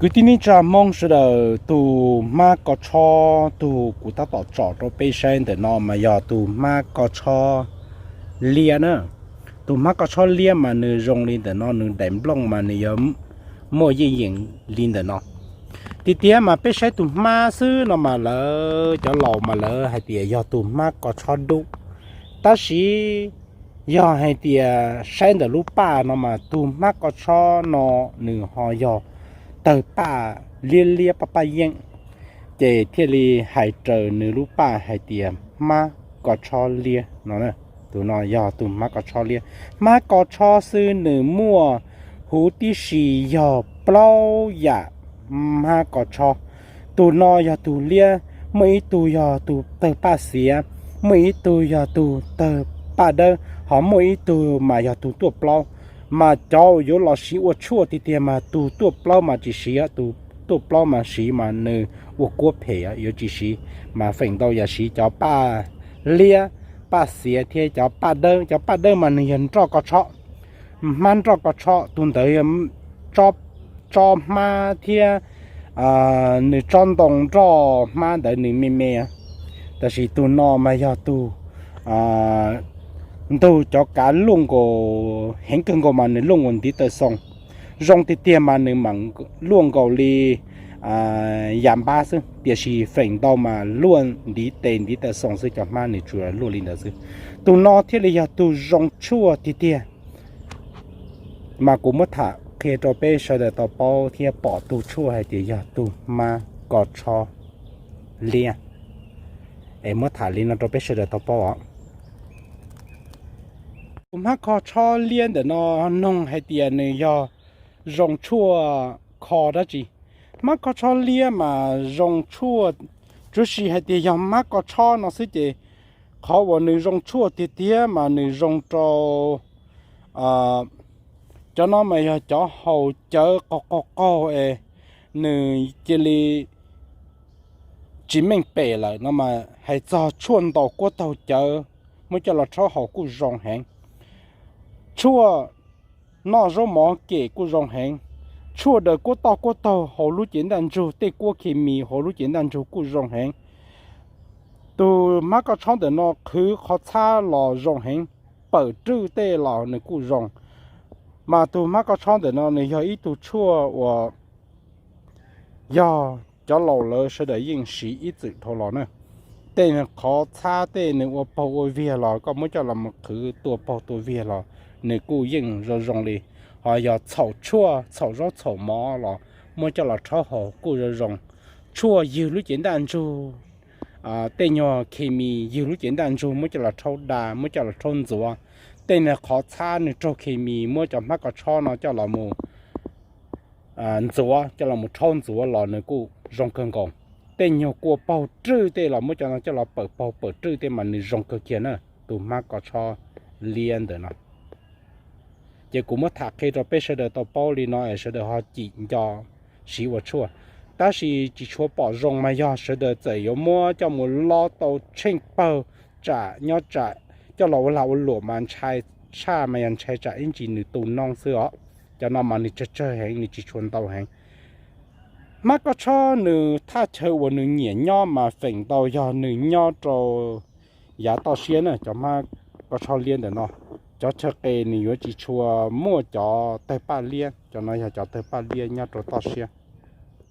Kwv tij neej tsa Hmoob sawv daws, tus hmab kos tshob tug kuv tab tom tsom rau peb saib ntawm no mas yog tus hmab kos tshob liab na. Tus hmab kos tshob liab mas nws zoo li ntawm no, nws daim nplooj mas nws yuav muaj yeej yeem li ntawm no. Tiag tiag mas peb saib tus hmab xwb no mas lawv cov laus mas lawv hais tias yog tus hmab kos tshob dub. Tab sis yog hais tias saib ntawm lub paj no mas tus hmab kos tshob no nws ho yog tawg paj liab liab paj paj yeej, ces thiaj li hais raws nws lub paj hais tias hmab kos tshob liab no. Tus no yog tus hmab kos tshob liab. Hmab kos tshob xwb nws muaj huv tib si yog plaub yam hmab kos tshob. Tus no yog tus liab, muaj ib tug yog tus tawg paj xiav, muaj ib tug yog tus tawg paj dawb, ho muaj ib tug mas yog tus tuaj plaub. Mas cov uas yuav los siv ua tshuaj tiag tiag mas tus tuaj plaub mas tsis siv, tus tuaj plaub mas siv mas nws ua kuab phem yuav tsis siv, mas feem ntau yog siv cov paj liab, paj xiav thiab cov paj dawb. Cov paj dawb mas nws yog nroj kos tshob, hmab nroj kos tshob, tus ntawd yog tsob hmab thiab nws tsob ntoo nroj hmab ntawd nws me me. Tab sis tus no mas yog tus ntug cov kav luaj nkaus heev kawg nkaus mas nws luaj nkaus ntiv taw xoo. Zoo tiag tiag mas nws mam luaj nkaus li yav npab xwb, tiam sis feem ntau mas luaj ntiv tes ntiv taw xoo xwb, cov hmab nws tsuas luaj li ntawd xwb. Tus no thiaj li yog tus zoo tshuaj tiag tiag. Mas kuv muab tham qhia rau peb sawv daws tau paub thiab pom tus tshuaj hais tias yog tus hmab kos tshob liab. Es muab tham li no rau peb sawv daws tau paub os. Tus hmab kos tshob liab ntawm no noog hais tias nws yog zoo tshuaj kho dab tsi? Hmab kos tshob liab mas zoo tshuaj, tsuav si hais tias yog hmab kos tshob no xwb ces qhov uas nws zoo tshuaj tiag tiag mas nws zoo rau cov no mas yog cov haus cawv qaug qaug qaug es nws cia li tsis meej pem lawm no mas hais txog tshuaj ntaus kuab taug cawv muab coj los rhaub haus kuj zoo heev. Tshuaj noj zaub mov kem kuj zoo heev. Tshuaj daws kuab toj kuab taug hauv lub cev ntaj ntsug, tej kuab khes mis hauv lub cev ntaj ntsug kuj zoo heev. Tus hmab kos tshob ntawm no qhwv qhov txhab los zoo heev, pawm rwj tej los nws kuj zoo. Mas tus hmab kos tshob ntawm no nws yog ib tug tshuaj uas yog cov laus lawv sawv daws yeej siv ib txwm dhau los na. Tej qhov txhab tej nws ua paug ua viag los koj muab coj los mus qhwv tua paug tua viag los nws kuj yeej zoo zoo li. Ho yog txhaum tshuaj txhaum zaub txhaum mov los muab coj los rhaub haus kuj zoo zoo. Tshuaj ywg lub cev ntaj ntsug, tej nyuag khes mis ywg lub cev ntaj ntsug muab coj los rhaub da, muab coj los rhaub ntxuav. Tej niag qhov txhab nws raug khes mis muab cov hmab kos tshob no coj los mus ntxuav, coj los mus rhaub ntxuav los nws kuj zoo kawg nkaus. Tej nyuag kua paug rwj tej los muab cov no coj los pawm paug pawm rwj tej mas nws zoo kawg kiag na, tus hmab kos tshob liab ntawm no. Ces kuv muab tham qhia rau peb sawv daws tau paub li no es sawv daws ho cim nco siv ua tshuaj. Tab sis tsis tshua pom zoo mas yog sawv daws txawm yuav muab coj mus lob tau tsheej pawg tsam nyob tsam coj los ua lag ua luam mas ntshai tshaj mas yog ntshai tsam ib ntsis nws tu noob xwb os. Cov no mas nws tsawg tsawg heev, nws tsis tshua ntau heev. Hmab kos tshob nws thaj chaw uas nws nyiam nyob mas feem ntau yog nws nyob rau yav toj siab na, cov hmab kos tshob liab ntawm no. Cov chaw qes nws yuav tsis tshua muaj cov tawg paj liab, cov no yog cov tawg paj liab nyob rau toj siab.